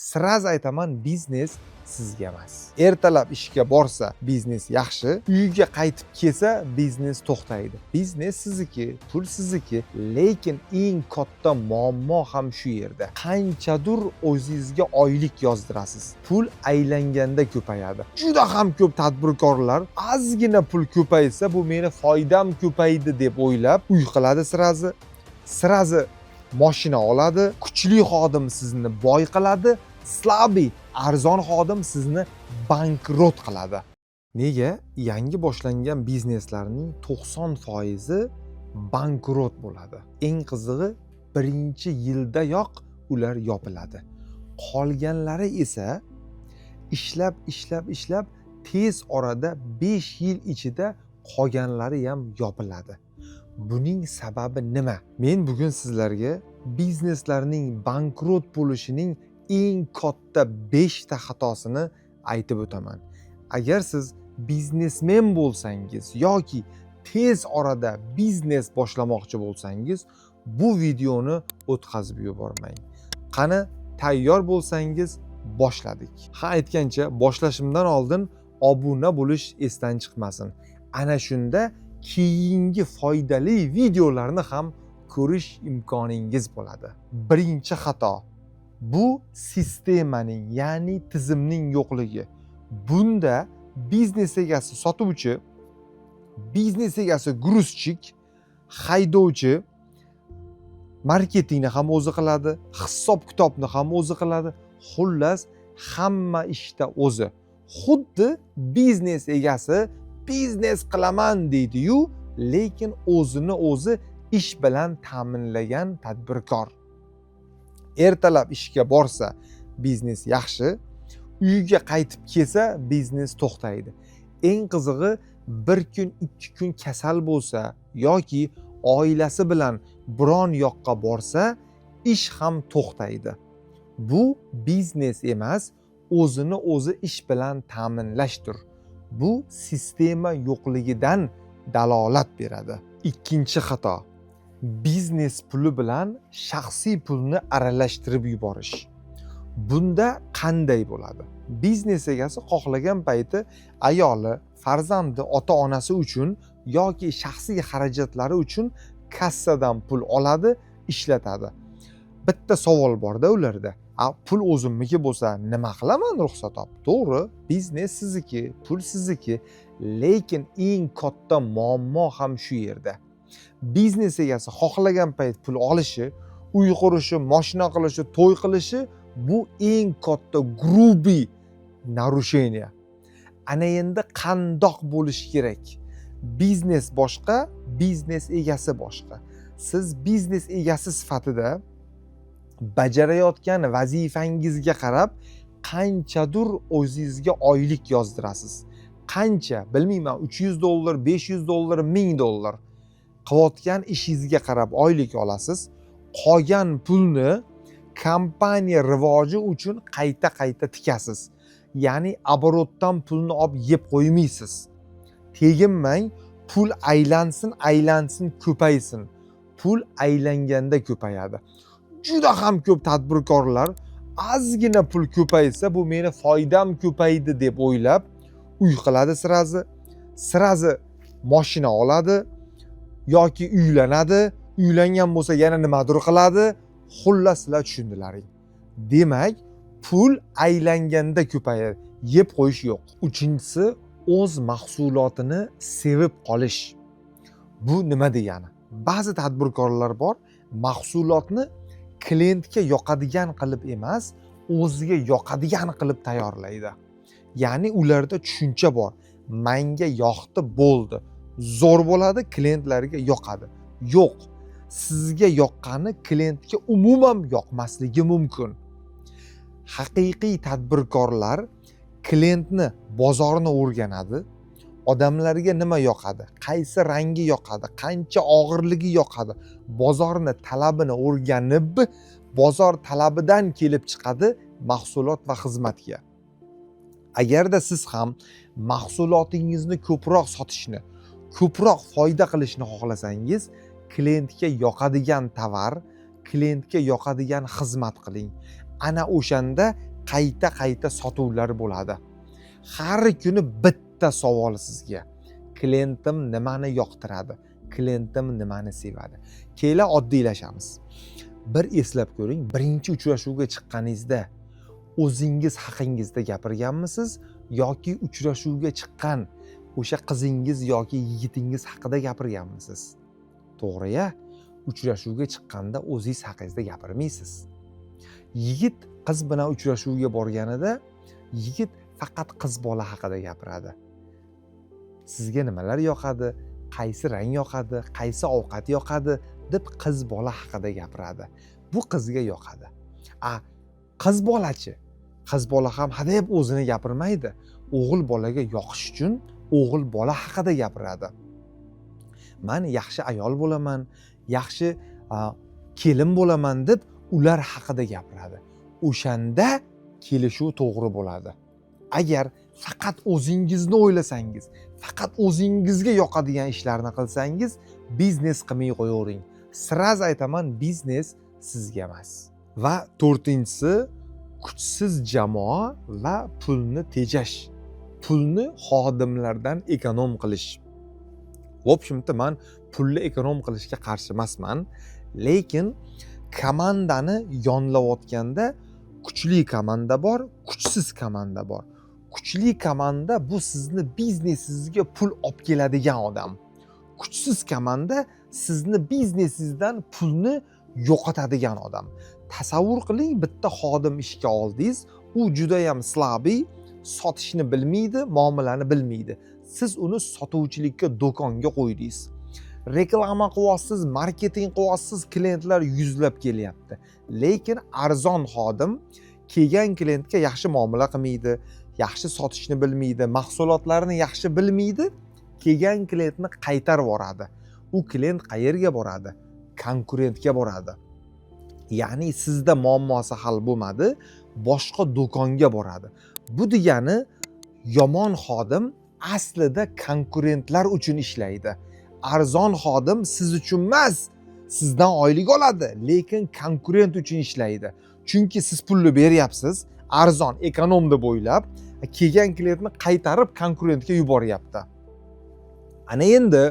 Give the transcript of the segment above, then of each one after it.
Сразу aytaman, biznes sizga emas. Ertalab ishga borsa, biznes yaxshi, uyga qaytib kelsa, biznes to'xtaydi. Biznes sizniki, pul sizniki, lekin eng katta muammo ham shu yerda. Qanchadir o'zingizga oylik yozdirasiz. Pul aylanganda ko'payadi. Juda ham ko'p tadbirkorlar ozgina pul ko'paysa, bu meni foydam ko'paydi deb o'ylab, uy qiladi сразу, сразу moshina oladi. Kuchli xodim sizni boy qiladi, слабый, arzon xodim sizni bankrot qiladi. Nega yangi boshlangan bizneslarning 90% bankrot bo'ladi? Eng qizig'i, birinchi yildayoq ular yopiladi. Qolganlari esa ishlab, ishlab, ishlab, tez orada 5 yil ichida qolganlari ham yopiladi. Buning sababi nima? Men bugun sizlarga bizneslarning bankrot bo'lishining eng katta 5 ta xatosini aytib o'taman. Agar siz biznesmen bo'lsangiz yoki tez orada biznes boshlamoqchi bo'lsangiz, bu videoni o'tkazib yubormang. Qani, tayyor bo'lsangiz, boshladik. Ha, aytgancha, boshlashimdan oldin obuna bo'lish esdan chiqmasin. Ana shunda keyingi foydali videolarni ham ko'rish imkoningiz bo'ladi. Birinchi xato bu sistemaning, ya'ni tizimning yo'qligi. Bunda biznes egasi sotuvchi, biznes egasi грузчик, haydovchi, marketingni ham o'zi qiladi, hisob kitobni ham o'zi qiladi, xullas, hamma ishda o'zi. Xuddi biznes egasi biznes qilaman deydi-yu, lekin o'zini o'zi ish bilan ta'minlagan tadbirkor. Ertalab ishga borsa, biznes yaxshi, uyga qaytib kelsa, biznes to'xtaydi. Eng qizig'i, bir kun, 2 kun kasal bo'lsa yoki oilasi bilan biron yoqqa borsa, ish ham to'xtaydi. Bu biznes emas, o'zini o'zi ish bilan ta'minlashdir. Bu sistema yo'qligidan dalolat beradi. Ikkinchi xato: biznes puli bilan shaxsiy pulni aralashtirib yuborish. Bunda qanday bo'ladi? Biznes egasi xohlagan payti ayoli, farzandi, ota onasi uchun yoki shaxsiy xarajatlari uchun kassadan pul oladi, ishlatadi. Bitta savol borda ularda: a pul o'zimniki bo'lsa, nima qilaman ruxsat olib? To'g'ri, biznes sizniki, pul sizniki, lekin eng katta muammo ham shu yerda. Biznes egasi xohlagan payt pul olishi, uy qurishi, moshina qilishi, to'y qilishi bu eng katta грубый нарушение. Ana endi qandoq bo'lishi kerak? Biznes boshqa, biznes egasi boshqa. Siz biznes egasi sifatida bajarayotgan vazifangizga qarab qanchadir o'zingizga oylik yozdirasiz. Qancha, bilmayman, 300 dollar, 500 dollar, 1000 dollar, qilayotgan ishingizga qarab oylik olasiz. Qolgan pulni kompaniya rivoji uchun qayta qayta tikasiz, ya'ni оборот dan pulni olib yeb qo'ymaysiz. Teginmang, pul aylansin, aylansin, ko'paysin. Pul aylanganda ko'payadi. Juda ham ko'p tadbirkorlar ozgina pul ko'paysa, bu meni foydam ko'paydi deb o'ylab, uy qiladi сразу, сразу moshina oladi yoki uylanadi. Uylangan bo'lsa, yana nimadir qiladi. Xullas, sizlar tushundilaring. Demak, pul aylanganda ko'payadi, yeb qo'yish yo'q. Uchinchisi: o'z mahsulotini sevib qolish. Bu nima degani? Ba'zi tadbirkorlar bor, mahsulotni klientga yoqadigan qilib emas, o'ziga yoqadigan qilib tayyorlaydi. Ya'ni ularda tushuncha bor: manga yoqdi, bo'ldi, zo'r bo'ladi, klientlarga yoqadi. Yo'q, sizga yoqqani klientga umuman yoqmasligi mumkin. Haqiqiy tadbirkorlar klientni, bozorni o'rganadi. Odamlarga nima yoqadi, qaysi rangi yoqadi, qancha og'irligi yoqadi, bozorni talabini o'rganib, bozor talabidan kelib chiqadi mahsulot va xizmatga. Agarda siz ham mahsulotingizni ko'proq sotishni, ko'proq foyda qilishni xohlasangiz, klientga yoqadigan tovar, klientga yoqadigan xizmat qiling. Ana o'shanda Qayta qayta sotuvlar bo'ladi. Har kuni bitta savol sizga: klientim nimani yoqtiradi, klientim nimani sevadi? Keyin oddiylashamiz. Bir eslab ko'ring, birinchi uchrashuvga chiqqaningizda o'zingiz haqingizda gapirganmisiz yoki uchrashuvga chiqqan o'sha qizingiz yoki yigitingiz haqida gapirganmisiz? To'g'ri-ya, uchrashuvga chiqqanda o'zingiz haqingizda gapirmaysiz. Yigit qiz bilan uchrashuvga borganida yigit faqat qiz bola haqida gapiradi. Sizga nimalar yoqadi, qaysi rang yoqadi, qaysi ovqat yoqadi deb qiz bola haqida gapiradi. Bu qizga yoqadi. A qiz bolachi? Qiz bola ham hadeb o'zini gapirmaydi. O'g'il bolaga yoqish uchun o'g'il bola haqida gapiradi. Man yaxshi ayol bo'laman, yaxshi kelin bo'laman deb ular haqida gapiradi. O'shanda kelishuv to'g'ri bo'ladi. Agar faqat o'zingizni o'ylasangiz, faqat o'zingizga yoqadigan ishlarni qilsangiz, biznes qilmay qo'yavering. Сразу aytaman, biznes sizga emas. Va to'rtinchisi, kuchsiz jamoa va pulni tejash. Pulni xodimlardan эконом qilish. В общем-то, man pulni эконом qilishga qarshi emasman, lekin komandani yonlayotganda kuchli komanda bor, kuchsiz komanda bor. Kuchli komanda bu sizni biznesingizga pul olib keladigan odam. Kuchsiz komanda sizni biznesingizdan pulni yo'qotadigan odam. Tasavvur qiling, bitta xodim ishga oldingiz, u judayam слабый, sotishni bilmaydi, muomalani bilmaydi. Siz uni sotuvchilikka, do'konga qo'ydingiz. Reklama qilyapsiz, marketing qilyapsiz, klientlar yuzlab kelyapti. Lekin arzon xodim kelgan klientga yaxshi muomala qilmaydi, yaxshi sotishni bilmaydi, mahsulotlarni yaxshi bilmaydi, kelgan klientni qaytarib yuboradi. U klient qayerga boradi? Konkurentga boradi. Ya'ni sizda muammosi hal bo'lmadi, boshqa do'konga boradi. Bu degani yomon xodim aslida konkurentlar uchun ishlaydi. Arzon xodim siz uchun emas, sizdan oylik oladi, lekin konkurent uchun ishlaydi. Chunki siz pulni beryapsiz, arzon, эконом deb o'ylab, kelgan klientni qaytarib konkurentga yuboryapti. Ana endi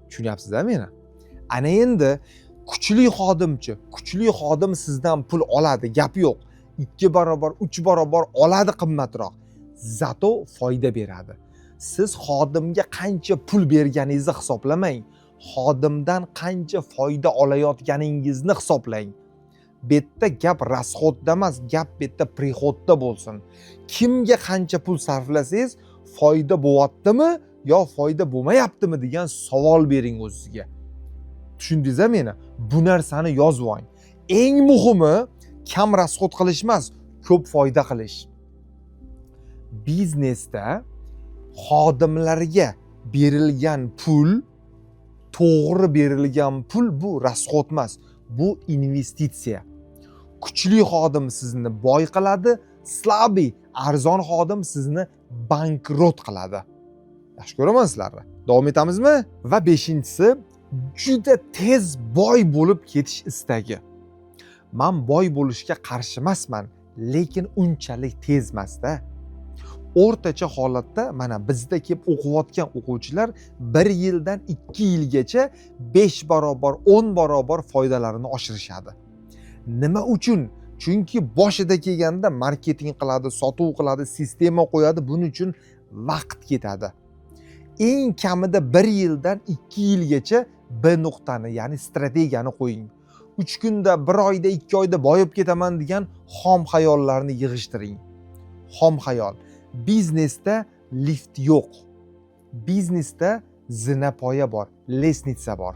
tushunyapsiz-a meni? Ana endi kuchli xodimchi, kuchli xodim sizdan pul oladi, gap yo'q. 2 barobar, 3 barobar oladi qimmatroq. Зато foyda beradi. Siz xodimga qancha pul berganingizni hisoblamang, xodimdan qancha foyda olayotganingizni hisoblang. Bu yerda gap расход da emas, gap bu yerda приход da bo'lsin. Kimga qancha pul sarflasangiz, foyda bo'lyaptimi yo foyda bo'lmayaptimi degan savol bering o'zizga. Tushundingiz meni? Bu narsani yozib oling. Eng muhimi kam расход qilish emas, ko'p foyda qilish. Biznesda xodimlarga berilgan pul, to'g'ri berilgan pul bu расход emas, bu investitsiya. Kuchli xodim sizni boy qiladi, слабый, arzon xodim sizni bankrot qiladi. Yaxshi ko'raman sizlarni. Davom etamizmi? Va beshinchisi, juda tez boy bo'lib ketish istagi. Man boy bo'lishga qarshi emasman, lekin unchalik tez emasda. O'rtacha holatda mana bizda kelib o'qiyotgan o'quvchilar 1 yildan 2 yilgacha 5 barobar, 10 barobar foydalarini oshirishadi. Nima uchun? Chunki boshida kelganda marketing qiladi, sotuv qiladi, sistema qo'yadi, buning uchun vaqt ketadi. Eng kamida 1 yildan 2 yilgacha B nuqtani, ya'ni strategiyani qo'ying. 3 kunda, 1 oyda, 2 oyda boyib ketaman degan xom xayollarni yig'ishtiring. Xom xayol. Biznesda lift yo'q. Biznesda zinapoya bor, лестница bor.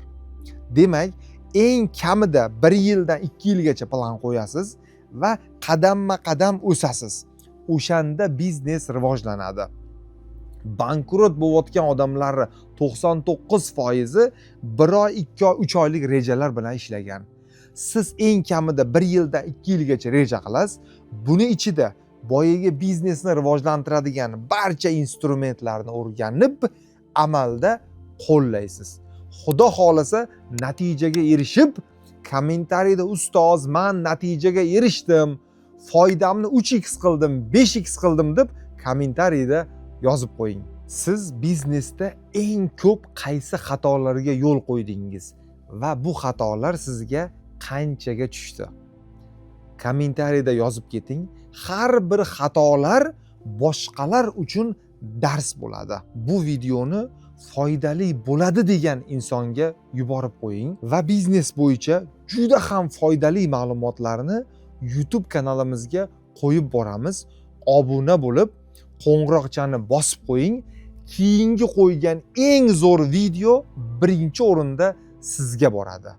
Demak, eng kamida 1 yildan 2 yilgacha plan qo'yasiz va qadamma-qadam o'sasiz. O'shanda biznes rivojlanadi. Bankrot bo'layotgan odamlarni 99%i 1 oy, 2 oy, 3 oylik rejalar bilan ishlagan. Siz eng kamida 1 yildan 2 yilgacha reja qilasiz. Buni ichida boyagi biznesni rivojlantiradigan barcha instrumentlarni o'rganib, amalda qo'llaysiz. Xudo xohlasa natijaga erishib, kommentariyda ustoz, men natijaga erishdim, Foydamni 3x qildim, 5x qildim deb kommentariyda yozib qo'ying. Siz biznesda eng ko'p qaysi xatolarga yo'l qo'ydingiz va bu xatolar sizga qanchaga tushdi? Kommentariyda yozib keting. Har bir xatolar boshqalar uchun dars bo'ladi. Bu videoni foydali bo'ladi degan insonga yuborib qo'ying va biznes bo'yicha juda ham foydali ma'lumotlarni YouTube kanalimizga qo'yib boramiz. Obuna bo'lib, qo'ng'iroqchani bosib qo'ying. Keyingi qo'ygan eng zo'r video birinchi o'rinda sizga boradi.